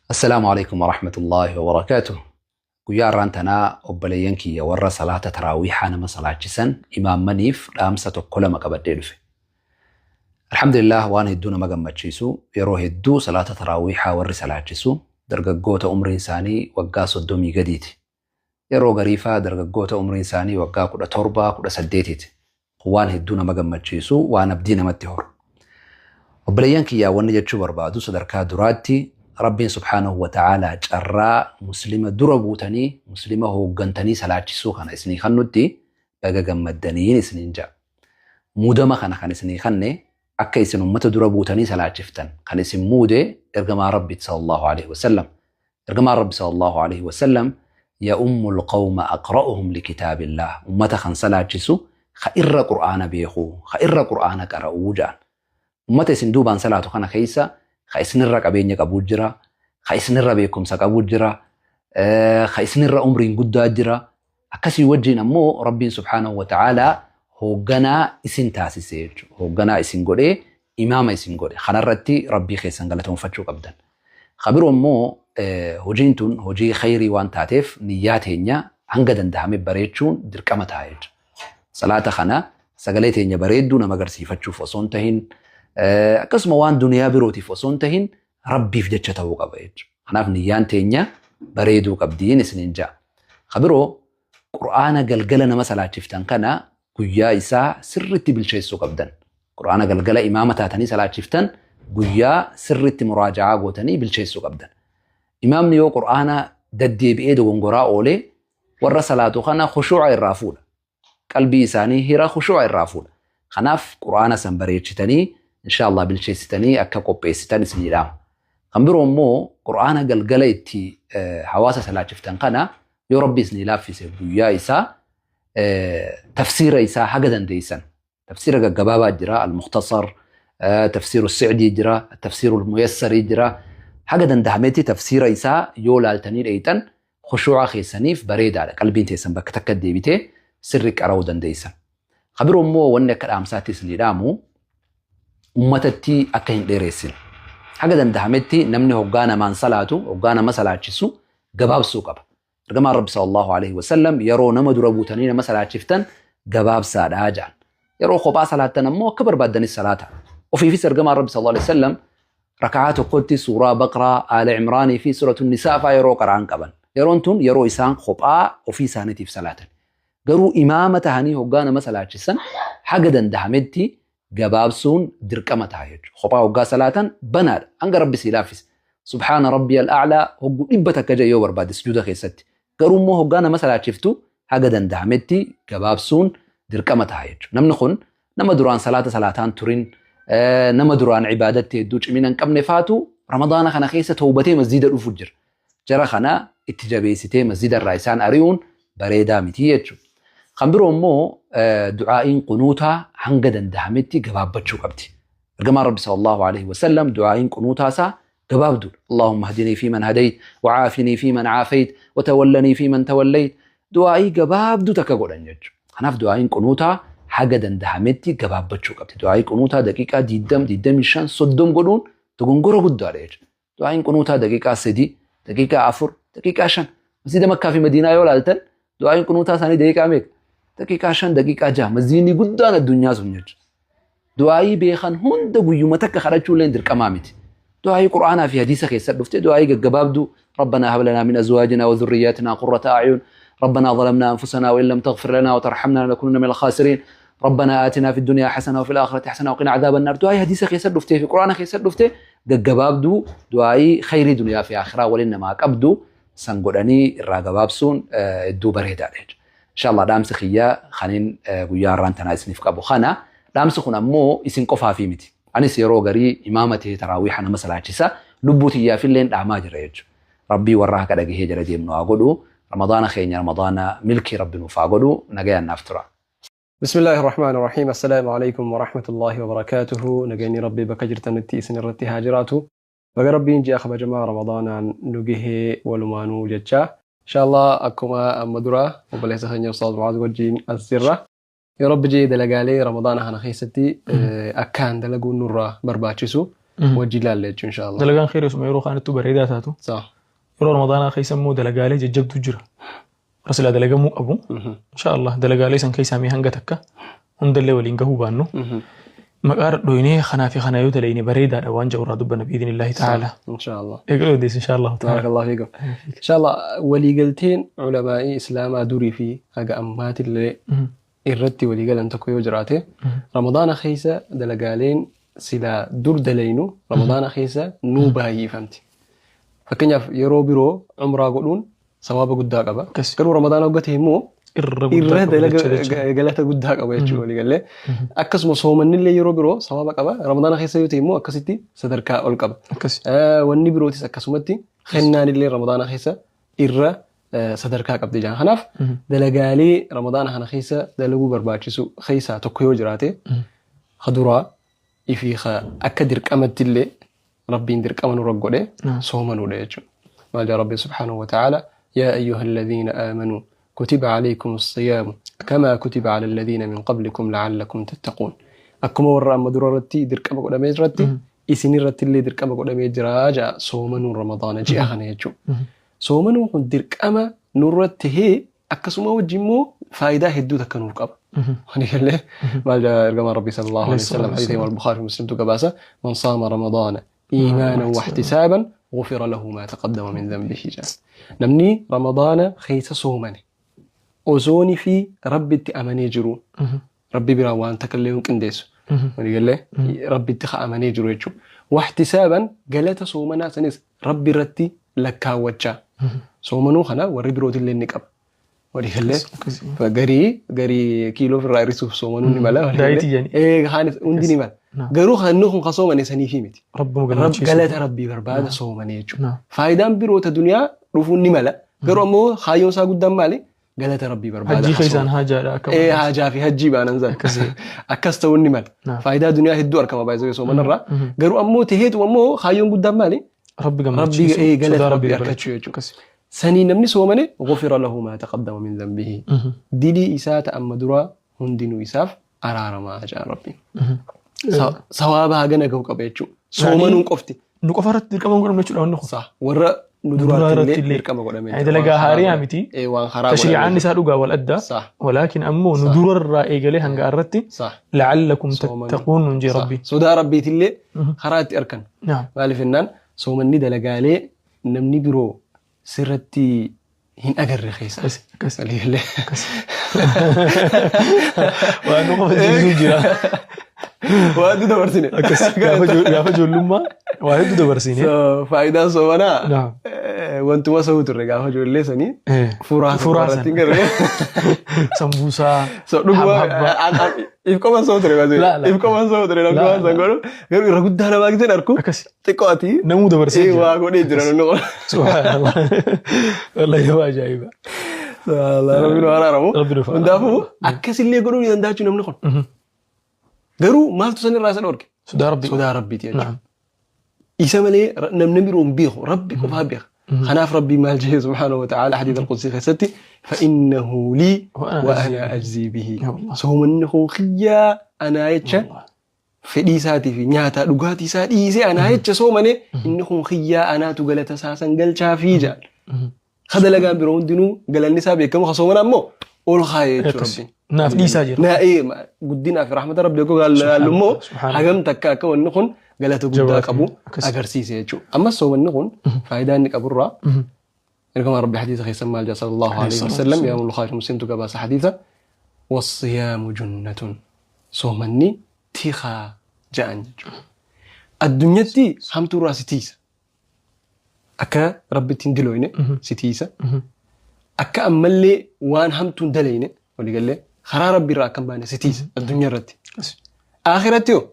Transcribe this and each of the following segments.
Assalaamu alaikum warahmatullaahi wabarakaatuh. Guyyaa har'aan tanaa obboleeyyan kiyya warra salaata taraawiihaa nama salaachisan imaammaniif dhaamsa tokko lama qabadhee dhufe. Alhamdulillah, waan hedduu nama gammachiisu, yeroo hedduu salaata taraawiihaa warri salaachisu dargaggoota umriin isaanii waggaa 30 gadiiti. Yeroo gariifaa dargaggoota umriin isaanii waggaa 17, 18ti. Kun waan hedduu nama gammachiisu, waan abdii namatti horu. Obboleeyyan kiyyaa, wanni jechuu barbaadu, sadarkaa duraatti Rabbiin subhaanahu wa ta'aalaa carraa muslima dura buutanii muslima hooggantanii salaachisuu kana isinii kannutti baga gammaddaniin isiniin ja'a. Muudama kana kan isinii kanne, akka isin ummata dura buutanii salaachiftan kan isin muude, ergamaa Rabbiiti sallallahu alaihi wasallam. Ergamaan Rabbi sallallahu alaihi wasallam, "Ya'ummul qawma aqra'uhum likitaabillah", ummata kan salaachisu ka irra Qur'aana beeku, ka irra Qur'aana qara'uu ja'an. Ummata isin duubaan salaatu kana keessa ka isinirra qabeenya qabuu jira, ka isinirra beekumsa qabuu jira, ka isinirra umriin guddaa jira. Akkasii wajjin ammoo Rabbiin subhaanahu wa ta'aalaa hoogganaa isin taasise jechuudha. Hoogganaa isin godhee imaama isin godhe. Kanarratti Rabbii keessan galatoonfachuu qabdan. Ka biroo immoo hojiin tun hojii khayrii waan taateef niyyaa teenya hanga dandahame bareechuun dirqama ta'a jechuudha. Salaata kana sagalee teenya bareedduu nama agarsiifachuuf osoo hin tahin, akkasuma waan duniyaa birootiif osoo hin tahin, Rabbiif jecha ta'uu qaba jechuudha. Kanaaf niyyaan teenya bareeduu qabdiin isiniin ja'a. Ka biroo, Qur'aana galgala nama salaachiftan kana guyyaa isaa sirriitti bilcheessuu qabdan. Qur'aana galgala imaama taatanii salaachiftan guyyaa sirriitti muraaja'aa gootanii bilcheessuu qabdan. Imaamni yoo Qur'aana daddeebi'ee dogongoraa oolee, warra salaatu kana khushuu'a irraa fuudha. Qalbii isaanii hira, khushuu'a irraa fuudha. Kanaaf Qur'aana san bareechitanii, inshaallah, bilcheessitanii akka qopheessitan isinii dhaama. Kan biroo immoo Qur'aana galgala itti hawaasa salaachiftan kana yoo Rabbi isinii laaffise guyyaa isaa tafsiira isaa haga dandeessan, tafsiira gaggabaabaa jira, al-mukhtasar, tafsiiru sicdii jira, tafsiiru muyassarii jira, haga dandahametti tafsiira isaa yoo laaltanii dheeyxan khushuu'a keessaniif bareedaadha. Qalbiin teessan bakka takka deebitee sirri qara'uu dandeessan. Ka biroo immoo wanni akka dhaamsaatti isinii dhaamu, ummatatti akka hin dheereessine. Haga dandahametti namni hoggaa namaan salaatu, hoggaa nama salaachisu gabaabsuu qaba. Ergamaan Rabbi sallallahu alaihi wasallam, yeroo nama dura buutanii nama salaachiftan gabaabsaadha jedhan. Yeroo kophaa salaattan ammoo akka barbaaddanis salaata. Ofiifis ergamaan Rabbi sallallahu alaihi wasallam raka'aa tokkotti suuraa Baqraa, Aala Imraanii fi suuratu Nisaa fa'aa yeroo qara'an qaban. Yeroon tun yeroo isaan kophaa ofii isaaniitiif salaatan. Garuu imaama tahanii hoggaa nama salaachisan haga dandahametti gabaabsuun dirqama ta'a jechuudha. Kophaa hoggaa salaatan banaadha. Hanga Rabbi sii laaffise. "Subhaana Rabbi al-a'laa" hoggu 100 jedhe yoo barbaade sujuuda keessatti. Garuu immoo hoggaa nama salaachiftu haga dandahametti gabaabsuun dirqama ta'a jechuudha. Namni kun nama duraan salaata salaataan turin, nama duraan ibaadatti hedduu cimina hin qabne faatu Ramadaana kana keessa tawbatee masjiida dhufu jira. Jara kana itti jabeessitee masjida irraa isaan ari'uun bareedaa miti jechuudha. Kan biroo immoo du'aa'iin qunuutaa hanga dandahametti gabaabbachuu qabdi. Ergamaan Rabbi sallallahu alaihi wasallam du'aa'iin qunuutaa isaa gabaabduudha. "Allahumma hdinii fi man hadayt, wa caafinii fi man caafayt, wa tawallanii fi man tawallayt." Du'aa'ii gabaabduu takka godhan jechuudha. Kanaaf du'aa'iin qunuutaa haga dandahametti gabaabbachuu qabdi. Du'aa'ii qunuutaa daqiiqaa 20, 25, 30 godhuun dogongora guddaadha jechuudha. Du'aa'iin qunuutaa daqiiqaa 3, daqiiqaa 4, daqiiqaa 5. Masjiida Makkaa fi Madiinaa yoo ilaaltan du'aa'iin qunuutaa isaanii daqiiqaa meeqa? Daqiiqaa 5, daqiiqaa 6. Masjiidni guddaan addunyaa sun jechuudha. Du'aa'ii beekan hunda guyyuma takka kadhachuu illee dirqamaa miti. Du'aa'ii Qur'aanaa fi hadiisa keessa dhufte, du'aa'ii gaggabaabduu, "ربنا هب لنا من أزواجنا وذرياتنا قرة أعين، ربنا ظلمنا أنفسنا وإن لم تغفر لنا وترحمنا لنكونن من الخاسرين، ربنا آتنا في الدنيا حسنة وفي الآخرة حسنة وقنا عذاب النار." Du'aa'ii hadiisa keessa dhuftee fi Qur'aana keessa dhufte gaggabaabduu, du'aa'ii khayrii duniyaa fi akhiraa waliin namaa qabdu san godhanii irraa gabaabsuun hedduu bareedaadha jechuudha. Inshallah, dhaamsi kiyya kanin guyyaa har'aan tanaa isiniif qabu kana. Dhaamsi kun ammoo isin qofaafi miti. Anis yeroo garii imaama ta'ee taraawiiha nama salaachisa. Lubbuu tiyyaafillee dhaamaa jira jechuudha. Rabbii warra haqa dhagahee jala deemnu haa godhu. Ramadaana keenya Ramadaana milkii Rabbi nuuf haa godhu. Nagayaan naaf tura. بسم الله الرحمن الرحيم. السلام عليكم ورحمة الله وبركاته. Nageenyi Rabbii bakka jirtanitti isin irratti haa jiraatu. Baga Rabbiin ji'a kabajamaa Ramadaanaan nu gahee walumaanuu jecha. Inshallah, akkuma amma dura obboleessa keenya Ustaaz Mucaaz wajjin as jirra. Yoo Rabbi jee dalagaalee Ramadaana kana keessatti akkaan dalaguun nurraa barbaachisu. Wajji ilaalla jechuun insha Allah. Dalagaan kheyrii osuma yeroo kaanittuu bareedaa taatu. Yeroo Ramadaanaa keessa immoo dalagaalee jajjabduu jira. Warra silaa dalagamuu qabu. Insha Allah dalagaalee san keessaa mee hanga takka hundallee waliin gahuu baannu. Maqaa dhadhooynee kanaa fi kana yoo dalayne bareedaadha waan jedhu irraa dubbanna biidhnillaahi ta'ala. Insha Allah. Eegalee odeessi insha Allah ta'ala. Barakallahu fiikum. Insha Allah waliigalteen ulamaa'ii islaamaa durii fi haga ammaatillee irratti waliigalan tokko yoo jiraate, Ramadaana keessa dalagaaleen silaa dur dalaynu Ramadaana keessa nuu baay'ifamti. Fakkeenyaaf yeroo biroo umraa godhuun sawaaba guddaa qaba. Garuu Ramadaana hoggatee immoo irra irra guddaa qaba jecha jecha. Galata guddaa qaba jechuudha waliigallee. Akkasuma soomannillee yeroo biroo sawaaba qaba. Ramadaana keessa yoo ta'e immoo akkasitti sadarkaa ol qaba. Wanni birootis akkasumatti kennaan illee Ramadaana keessa irra sadarkaa qabdi jaan. Kanaaf dalagaalee Ramadaana kana keessa dalaguu barbaachisu keessaa tokko yoo jiraate, ka duraa ifii akka dirqamatti illee Rabbiin dirqama nurra godhe soomanuudha jechuudha. Maal jedha Rabbi subhaanahu wa ta'ala? يا أيها الذين آمنوا كتب عليكم الصيام كما كتب على الذين من قبلكم لعلكم تتقون. Akkuma warra amma dura irratti dirqama godhamee irratti isin irratti illee dirqama godhamee jira ja'a soomanuun Ramadaana ji'a kana jechuudha. Soomanuun kun dirqama nurratti tahee akkasuma wajji immoo faayidaa hedduu takka nuuf qaba. Wani maal jedha ergamaan Rabbii sallallahu alaihi wasallam? Hadiisa Imaam Bukhaarii fi Muslimtu gabaasa: من صام رمضان إيمانا واحتسابا غفر له ما تقدم من ذنبه jedha. Namni Ramadaana keessa soomane osooni fi Rabbitti amanee jiru, Rabbi biraa waan takka illee hin qindeessu. Waliigallee Rabbitti ka amanee jiru jechuudha. واحتسابا galata soomanaa sanis Rabbi irratti lakkaawwachaa. Soomanuu kana warri birootillee ni qaba. Waliigallee garii garii kiiloo ofirraa hir'isuuf soomanuu ni mala. Daayitii jedhani. Kaanis hundi ni mala. Garuu kan inni kun ka soomane saniifi miti. Rabbuma gammachiisu. Galata Rabbii barbaada soomane jechuudha. Faayidaan biroota duniyaa dhufuun ni mala. Garuu ammoo kaayyoon isaa guddaan maali? Galata Rabbii barbaada. Hajjii keessaan haajaadha akka Haajaa fi hajjii baanan zan. Akkas ta'uun ni mala. Faayidaa duniyaa hedduu argama baay'ee soomanarraa. Garuu ammoo taheetu ammoo kaayyoon guddaan maali? Rabbi Rabbii gammachiisu. Galata Sodaa Rabbii Rabbii argachuu jechuudha. Sanii namni soomane غفر له ما تقدم من ذنبه. Dilii isaa ta amma duraa hundinuu isaaf araaramaa jedha Rabbiin. Sawaaba hagana gahu qaba jechuudha. Soomanuun qofti. Nu qofa irratti dirqama hin godhamne jechuudha wanni kun. Sawa. Warra nu Nu duraa duraatti irratti illee illee. dirqama godhamee Yani jira. dalagaa Waan karaa haariyaa godhame. miti. Waan karaa Tashriicaan godhamee isaa dhugaa wal adda. Walaakin ammoo nu durarraa eegalee hanga irratti لعلكم Soomanuu. تتقون nun jee Rabbi. Sodaa Rabbiitillee karaa itti argan. Maaliif jennaan soomanni dalagaalee namni biroo sirratti hin agarre keessa. Akkas akkas. Waliigallee. Waan nu qofa jiru jira. Waan hedduu dabarsine. Akkas gaafa ijoollummaa waa hedduu dabarsine. So, faayidaan soomanaa wantuma sa'u turre gaafa ijoollee sanii furaa Furaa irratti san. hin garre. Sambuusaa. So dhuguma Habhabba. If qoman sa'u ture baasee. La, la. If qoman sa'u ture namni La, waan san la. godhu garuu irra guddaa namaa giseen arku Akkas. xiqqoo ati Namuu dabarsee jira. Waa godhee jira namni qola. Subhaanallah. Wallahi waa ajaa'iba. Subhanallah, Rabbi nu araaramu. Rabbi nu araaramu. Hundaafuu akkasillee godhuu ni danda'a jechuun namni kun. Garuu maaltu san irraa isa dhorke? Sodaa Rabbii. Sodaa Rabbiiti jechuudha. Isa malee namni biroo hin beeku, Rabbi qofaa beeka. Kanaaf Rabbi maal jedhe subhaanahu wa ta'ala hadiisa al-qudsi keessatti? فإنه لي وأنا وأنا أجزي به. Ya Allah. Soomanni kun kiyyaa anaa jecha fedhii isaatii fi nyaata dhugaatii isaa dhiisee anaa jecha soomane, inni kun kiyyaa, anaatu galata isaa san galchaafii jedhan. Ka dalagaan biroo hundinuu galanni isaa beekamu, ka soomana ammoo ol kaayee jechuudha Akkas. Rabbiin. Naaf dhiisaa jira. Naa guddinaa fi rahmata Rabbii akka laallu immoo Subhaanallah. hagam takka akka wanni kun galata guddaa Jabaatee. qabu agarsiise jechuudha. Ammas soomanni kun faayidaa inni qaburraa ergamaan Rabbi hadiisa keessa maal jedha sallallahu alaihi wasallam? Imaam Bukhaarii Muslimtu gabaasa hadiisa: والصيام جنة. Soomanni tikaa jedhan jechuudha. Addunyatti hamtuurraa si tiisa. Akka Rabbitti hin dilooyne si tiisa. Akka ammallee waan hamtuu hin dalayne, waliigallee karaa Rabbi irraa akka hin baane si tiisa addunyaa irratti. Akhiratti yoo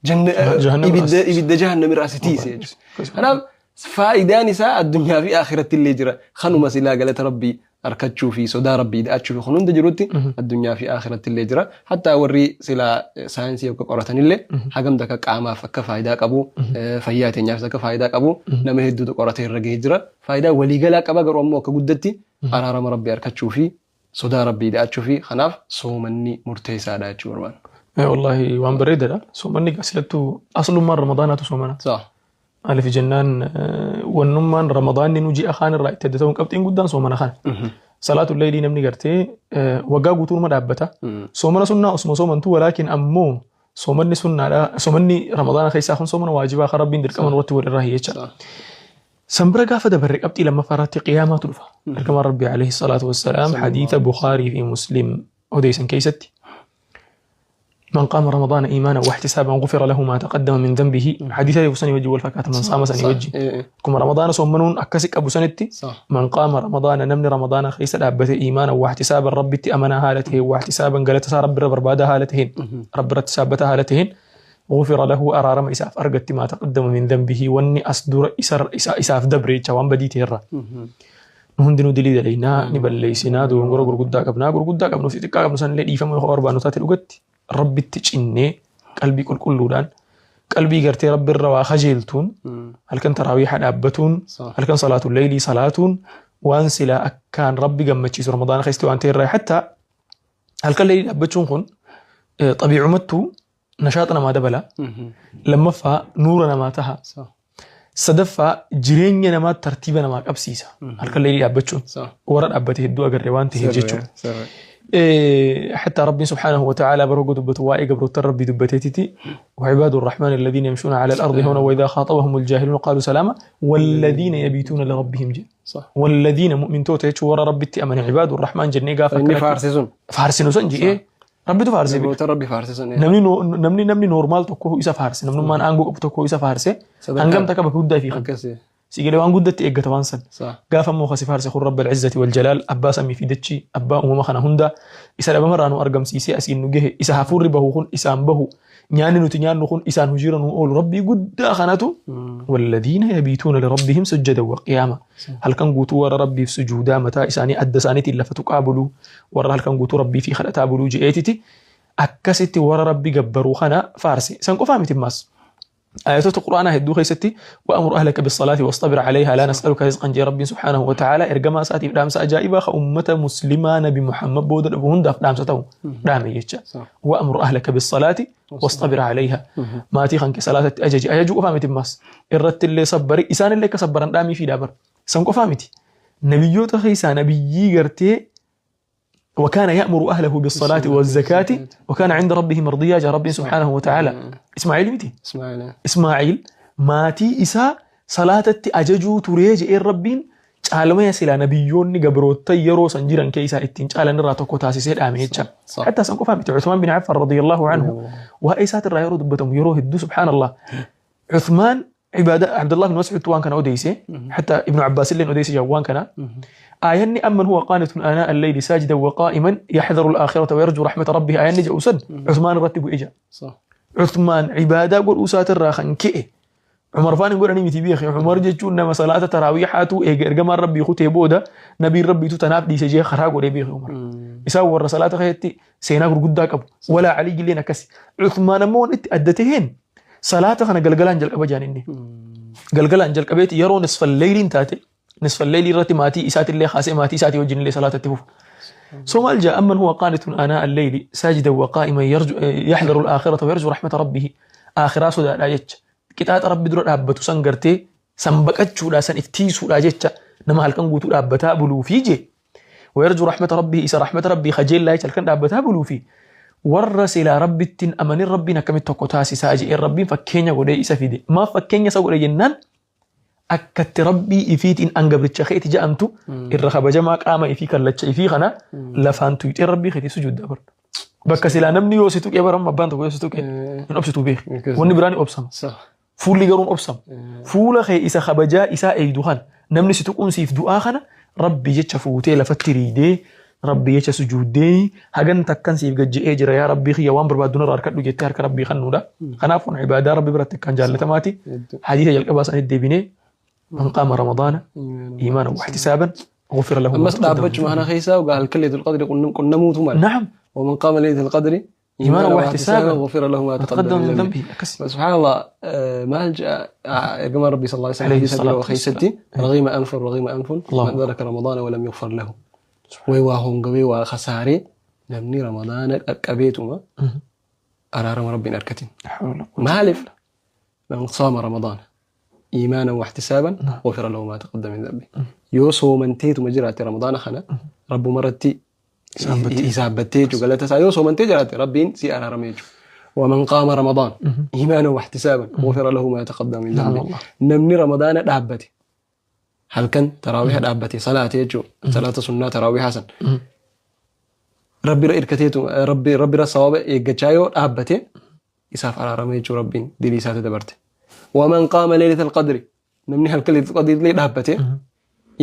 Jahannam irraa ibidda ibidda jahannam irraa si tiisa jechuudha. Kanaaf faayidaan isaa addunyaa fi akhiratti illee jira. Kanuma silaa galata Rabbii harkachuu fi sodaa Rabbii da'achuu fi kun hunda jirutti addunyaa fi akhiratti illee jira. Hattaa warri silaa saayinsii akka qoratan illee hagam takka qaamaaf akka faayidaa qabu, fayyaa teenyaafis akka faayidaa qabu nama hedduutu qoratee irra gahee jira. Faayidaa waliigalaa qaba, garuu ammoo akka guddatti araarama Rabbii harkachuu fi sodaa Rabbii da'achuu fi kanaaf soomanni murteessaadha jechuu barbaada. Wallaahi waan bareedaadha. Soomanni asilattuu aslummaan Ramadaanaatu soomana. Maaliif jennaan wannummaan Ramadaanni nu ji'a kaan irraa itti adda ta'uun qabxiin guddaan soomana kana. Salaatu leelii namni gartee waggaa guutuunuma dhaabbata. Soomana sunnaa osuma soomantu walaakin ammoo soomanni sunnaadha. Soomanni Ramadaana keessaa kun soomana waajibaa kan Rabbiin dirqama nurratti godhe irraa jecha. San bira gaafa dabarre qabxii lammaffaa irratti qiyaamaatu dhufa. Ergamaan Rabbii alayhi salaatu wassalaam hadiisa Bukhaarii fi Muslim odeessan keessatti. من قام رمضان إيمانا واحتسابا غفر له ما تقدم من ذنبه. حديث أبو سني وجه والفكات من صام سني وجه. كما رمضان صومنون أكسك أبو سنتي. من قام رمضان نمن رمضان خيس الأبته إيمانا واحتسابا ربي أمنا هالته واحتسابا قالت رب رب هالتهن رب رتسابته هالتهن غفر له أرارم إساف أرقت ما تقدم من ذنبه واني أصدر إسر إساف دبري شوان بديته الرا. نهندنو دليل علينا نبليسنا دون غرغر قدا قبنا غرغر قدا قبنا في تكا قبنا سن لي فما يخبر بانو تاتي الوقت ربي تجني قلبي كل كلودان قلبي قرتي ربي الروا خجلتون هل كان تراويح دابتون هل كان صلاة الليل صلاة وانسلا أكان ربي قمتشي رمضان خيستي وانتي الراي حتى هل كان ليل دابتون خن طبيعة متو نشاطنا ما دبلا لما فا نورنا ما تها صدفة جرينينا ما ترتيبنا ما قبسيسا هل كان ليل دابتون ورا دابته هدو أقري وانتي هجتشون حتى ربي سبحانه وتعالى برقو دبت وائي قبرو ربي دبتيتي وعباد الرحمن الذين يمشون على الأرض هنا وإذا خاطبهم الجاهلون قالوا سلاما والذين يبيتون لربهم جن. والذين مؤمن توتيتش ورا ربي تأمن عباد الرحمن جنة قافة فارسون فارسون جي إيه ربي تو فارسي ربي فارسون نمني نمني نورمال تكو إسا فارسي نمني ما أنجو تكو إسا فارسي أنجم تكبك ودا في خمسة سيجلي وان قدت إيجت وانسن. قاف مو خسي فارس خور رب العزة والجلال أبا سمي في دتشي أبا أمم خنا هندا إسا لبا مرة أنو أرقم سيسي أسين نجه إسا هفور ربه خون إسا أنبه نيان نتنيان نخون إسا نجير نقول ربي قد خنته والذين يبيتون لربهم سجدا وقياما. هل كان قوتوا ورا ربي في سجودا متى إساني أدى سانتي اللي فتقابلوا ورا هل كان قوتوا ربي في خلق تابلوا جئتتي أكستي ورا ربي جبروا خنا فارسي سنكو فهمت الماس آيات القرآن هدو خيستي وأمر أهلك بالصلاة واصطبر عليها لا نسألك رزقا جي ربي سبحانه وتعالى إرجما ساتي دام سأجائبا أمة مسلمة نبي محمد بود أبو هند دام ستو دام يجا وأمر أهلك بالصلاة واصطبر عليها ما تيخنك صلاة أجج أجج أفهمت الماس الرت اللي صبري إسان اللي كصبرا دامي في دابر سنكو فهمتي نبيوت خيسا نبيي قرتي وكان يأمر أهله بالصلاة والزكاة وكان عند ربه مرضيا جاء ربي سبحانه وتعالى. إسماعيل متي؟ إسماعيل ماتي إسا صلاة أججو تريج إير ربين تعلم يا سلا نبيون قبرو تيرو سنجيرا كيسا إتين تعالى نرى تكو تاسيسير آميتشا حتى سنكو فهمت عثمان بن عفان رضي الله عنه وإسات الرأي دبتهم يروه الدو سبحان الله. عثمان عبادة عبد الله بن مسعود وان كان أوديسي حتى ابن عباس اللي أوديسي جوان كان آيني أمن هو قانت آناء الليل ساجدا وقائما يحذر الآخرة ويرجو رحمة ربه آيني جوسد عثمان رتب إجا. عثمان عبادة قول أسات الراخن كئ عمر فان يقول أني متبيخ عمر جتشون نما صلاة تراويحاته إرجما ربي خوته بودا نبي ربي تتناب دي سجيه خراج ولا بيخ عمر يسور صلاة خيتي سيناغ قداك أبو ولا علي لنا كسي عثمان مون أدتهن صلاة خنا قلقلان جل أبجانني قلقلان جل أبيت يرو نصف الليل انتاتي نصف الليل رتي ماتي إسات اللي خاسئ ماتي إساتي وجن اللي صلاة التفوف ثم الجاء أمن هو قانت آناء الليل ساجدا وقائما يرجو يحذر الآخرة ويرجو رحمة ربه آخرة سودا لا يج كتات ربي درو أبتو سنجرتي سنبكتشو لا سنفتيسو لا جتش نما هل كان قوتو أبتا بلو فيجي ويرجو رحمة ربه إسا رحمة ربي خجل لا يجل كان أبتا بلو في ورس إلى ربي التن أمن ربي نكمل تقطاسي ساجي الربي فكينيا قولي إسا فيدي ما فكينيا سوى جنان أكت ربي إفيت إن أنقبرت شخيت جأمتو الرخبة جماعك آما إفي كلتش إفي خنا لفانتو يتي ربي خيتي سجود دبر بكسي لا نمني يوسيتوك يا برام بانتو يوسيتوك من أبسطو بيخ وني براني أبسم فولي قرون أبسم فولا خي إسا خبجا إسا أيدوخان نمني ستوك أنسي في دعاء خنا ربي جتش فوتي لفتريدي ربي يچ سجودي هاجن تكن سيف جج اجر يا ربي خي وان بربادون راركدو جتي هرك ربي خنودا خنافون عباده ربي برت كان جالتماتي حديث جلقباس ان ديبيني من قام رمضان ايمانا واحتسابا غفر له ما دابچ معنا خيسا وقال كل ليله القدر قلنا نموت نعم ومن قام ليله القدر ايمانا واحتسابا غفر له ما تقدم من ذنبه. سبحان الله ما الجا كما ربي صلى الله عليه وسلم وخيستي رغيم انف رغيم انف من ذلك رمضان ولم يغفر له ويواهم قوي وخساري نمني رمضان أكبيتما Araarama Rabbiin argatin. Maaliif? Man saama Ramadaana iimaanan wahtisaaban ghufira lahu maa taqaddama min dhanbi. Yoo soomanteetuma jiraatte Ramadaana kana Rabbuma irratti hisaabbattee jechuudha. Galata isaa yoo soomantee jiraatte Rabbiin si araarama jechuudha. Waman qaama Ramadaan iimaanan wahtisaaban ghufira lahu maa taqaddama min dhanbi. Namni Ramadaana dhaabbate halkan taraawiha dhaabbate salaate jechuudha. Salaata sunnaa taraawihaa san. Rabbi irra irkateetu Rabbi Rabbi irra sawaaba eeggachaa yoo dhaabbate isaaf araarama jechuudha Rabbiin dilii isaati dabarte. Waman qaama leelatal qadri namni halkan leelatal qadri illee dhaabbate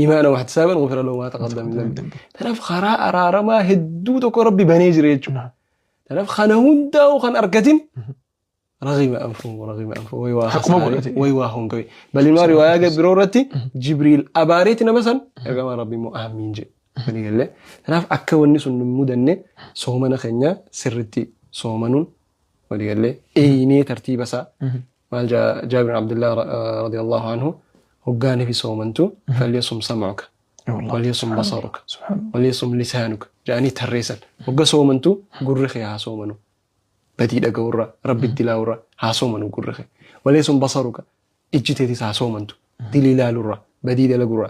imaana wahtisaaban ghufira lahu maa taqaddama min dhanbi. Kanaaf karaa araaramaa hedduu tokko Rabbi banee jira jechuudha. Kanaaf kana hundaa'u kan argatin Raghima anfuhu raghima anfuhu way waa Haquma hasaare godhate. way waa hongawe. Bal ilmaa riwaayaa biroo irratti Jibriil abaareeti nama san ergamaan Rabbi immoo aamiin jedhe. Walii galee. Kanaaf akka wanni sun nu mudanne soomana keenya sirritti soomanuun walii galee eeynee tartiiba isaa maal jaa Jaabir bin Abdullah radiyallahu anhu hoggaanii fi soomantu falyasum sam'uka walyasum basaruka walyasum lisaanuka jedhanii tarreessan. Hogga soomantu gurri kee haa soomanu. Badii dhaga'urra, Rabbitti ilaa'urra haa soomanu gurri kee. Walaysun basaruka ijji teetis haa soomantu. Dilii ilaalurra, badii dalagurra,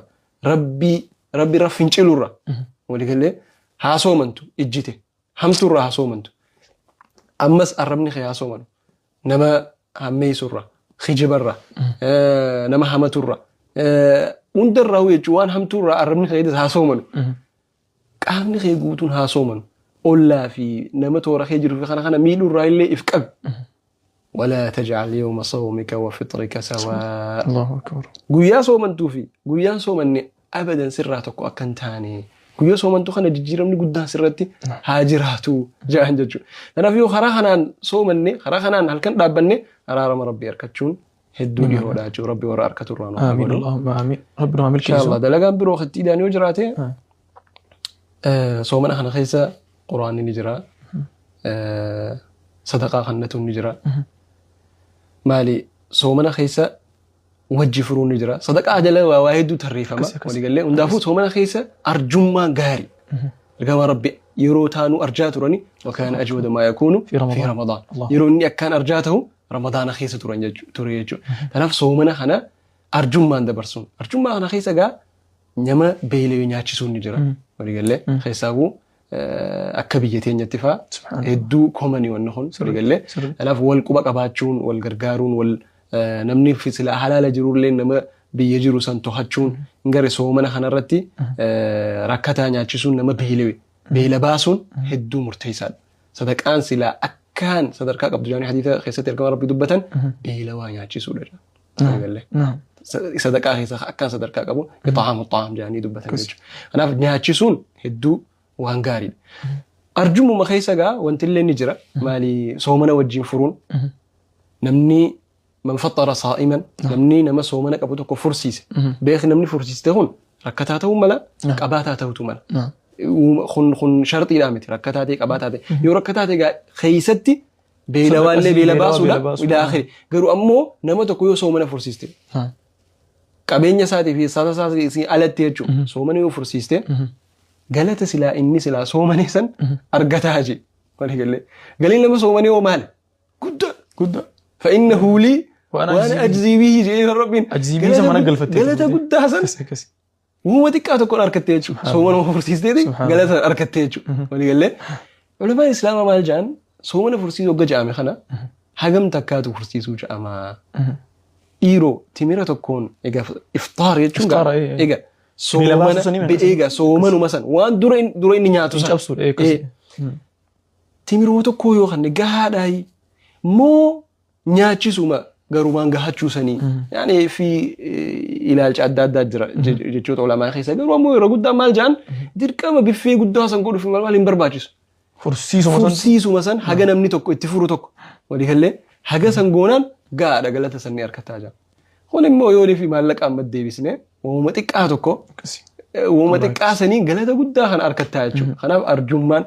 Rabbii Rabbi irra fincilurra walii galee haa soomantu ijji tee. Hamtuurra haa soomantu. Ammas arrabni kee haa soomanu. Nama hammeessurra, kijibarra, nama hamaturra, hundarraa jechuun waan hamtuurraa arrabni keetis haa soomanu. Qaamni kee guutuun haa soomanu. Ollaa fi nama toora kee jiru fi kana kana miidhuu irraa illee if qabi. Walaa taj'al yawma sawmika wa fitrika sawaa. Allahu akbar. Guyyaa soomantuu fi guyyaan soomanne abadan sirraa tokko akka hin taane. Guyyaa soomantuu kana jijjiiramni guddaan sirratti haa jiraatu jedhan jechuudha. Kanaaf yoo karaa kanaan soomanne karaa kanaan halkan dhaabbanne araarama Rabbii argachuun hedduu dhihoodha jechuudha. Rabbi warra harkatu irraa nu haa Aamiin godhu. Allahumma aamiin. Rabbi nu haa milkeessu. Inshallah dalagaan biroo kittiidhaan yoo jiraate soomana kana keessa quraanni ni jira. Sadaqaa kannatuun ni jira. Maali soomana keessa wajji furuun ni jira. Sadaqaa jala waa waa hedduu tarreeffama. Akkasi, akkasi. Waliigallee hundaafuu soomana keessa arjummaan gaarii. Ergamaa Rabbi yeroo taanuu arjaa turani wakaana ajwada maa yakuunu Fi Ramadaan. fi Ramadaan. Allah. Yeroo inni akkaan arjaa ta'u Ramadaana keessa turan ture jechuudha. Kanaaf soomana kana arjummaan dabarsuun. Arjummaa kana keessa egaa nama beela'e nyaachisuun ni jira. Waliigallee keessaafuu akka biyya teenyatti fa'aa hedduu komanii wanni kun waliigallee. Kanaaf wal quba qabaachuun, wal gargaaruun, wal namni silaa halaala jirullee nama biyya jiru san to'achuun gara soomana kanarratti rakkataa nyaachisuun nama beela'e beela baasuun hedduu murteessaadha. Sadaqaan silaa akkaan sadarkaa qabdu jedhanii hadiisa keessatti ergama Rabbii dubbatan beela waa nyaachisuudha jedhan. Waliigallee. Sadaqaa keessa akkaan sadarkaa qabu ixaamu xaam jedhanii dubbatan jechuudha. Kanaaf nyaachisuun hedduu waan gaariidha. Arjumuma keessa gaa wanti illee ni jira. Maali soomana wajjin furuun namni man faxara saa'iman namni nama soomana qabu tokko fursiise. Beeki namni fursiiste kun rakkataa ta'uu mala qabaataa ta'utu mala. Kun kun sharxiidhaa miti rakkataa ta'e qabaataa ta'e. Yoo rakkataa ta'e gaa keessatti beelawaallee beela baasuudha ilaa akhiri. Garuu ammoo nama tokko yoo soomana fursiiste qabeenya isaatii fi saasa isaatii alatti jechuudha. Soomana yoo fursiiste galata silaa inni silaa soomane san argataa jee. Walii galee. Galiin nama soomanee hoo maali? Guddaa. Guddaa. Fa'innahu lii Waan waan ajzii ajzii bihi jedhee Rabbiin. Ajzii bihi san mana galfattee Galata turte. guddaa san Akkasi akkasi. uumama xiqqaa tokkoon argattee jechuudha. Soomana fursiisteeti Subhaanallah. galata san argattee jechuudha. Walii galee. Ulamaan Islaamaa maal jedhan soomana fursiisuu hogga jedhame kana hagam takkaatu fursiisuu jedhama. Dhiiroo timira tokkoon egaa iftaar jechuun Iftaara, ee, ee. egaa Beela soomana baasuu sanii be- egaa soomanuma san waan dura dura inni nyaatu Hin san cabsuudha, ee, akkasii. Ee, timiruma tokko yoo kanne gahaadhaayi moo nyaachisuma garumaan gahachuu sanii yaani fi ilaalcha adda addaa jira jechoota ulamaa keessa garuu ammoo yeroo guddaa maal jedhan dirqama biffee guddaa san godhuuf maal maal hin barbaachisu. Fursiisuma san. Fursiisuma san haga namni tokko itti furu tokko walii gallee haga san goonaan gahaadha galata san ni argataa jira. Kun immoo yoonii fi maallaqa amma deebisne uumama xiqqaa tokko Akkasii. uumama xiqqaa sanii galata guddaa kan argattaa jechuudha. Kanaaf arjummaan